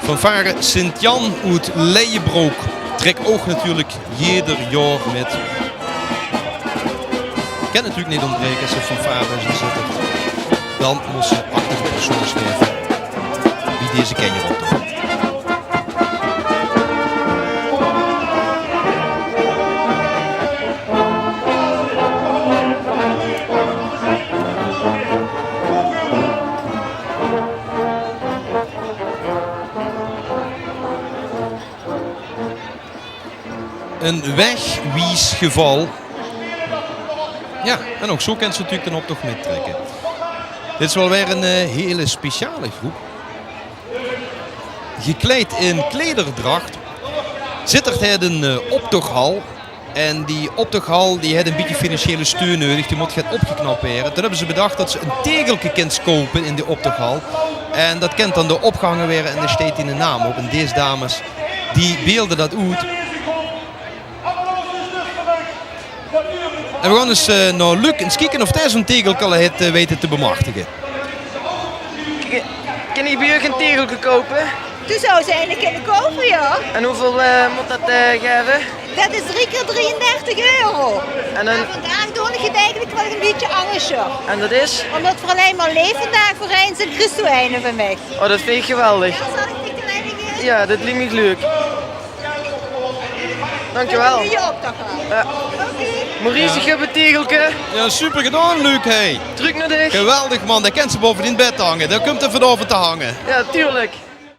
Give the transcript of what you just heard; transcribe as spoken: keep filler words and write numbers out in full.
Fanfare Sint-Jan oet Leyebrook trèk ouch natuurlik jeder jaor mit. Kin natuurlik neet óntbraeke es ze fanfare is in Zitterd. Dan mós ze achter de persoon schuive wie deze kinjer optoch. Ein wegwiesgeval. Jao, en ouch zoe kins se natuurlik d'n optoch mittrèkke. Dit is waal weer ein eh, hele speciale groep. Gekleid in klederdrach. Zitterd haet ein eh, optochhal. En die optochhal die haet ein bietje financiële steun neudig. Die mót get opgeknap waere. Toen höbbe ze bedach det ze ein tegelke kins koupe in die optochhal. En det kin dan dao opgehange waere en dao steit diene naam op. En dees dames die beelde det oet. En we gaon ins eh, nao Luc ins kieke of dae zoe'n tegelke al haet eh, weite te bemachtige. K-, kin ich bie uch ein tegelke koupe? Doe zous ze eine kinne koupe, jao. En wieväöl eh, mót det eh, gaeve? Det is drie kier drieëndertig euro. En dan... Mer vandaag doon ich 't eigelik waal ein bietje angers, jao. En det is? Ómdet v'r allein mer leef vandaag veur ein zeen, kriegs doe eine van mich. Oh, det vinj ich geweldig. Jao, zal ich dich allein geven? Jao, det liek mich leuk. Dankjewel. Jao. Oké. Maurice, ich höb 't tegelke. Jao, super gedaon, Luc, hè. Trök nao dich. Geweldig, man. Det kins se baove dien bed hange. Det kump d'r vanaovend te hange. Jao, tuurlik.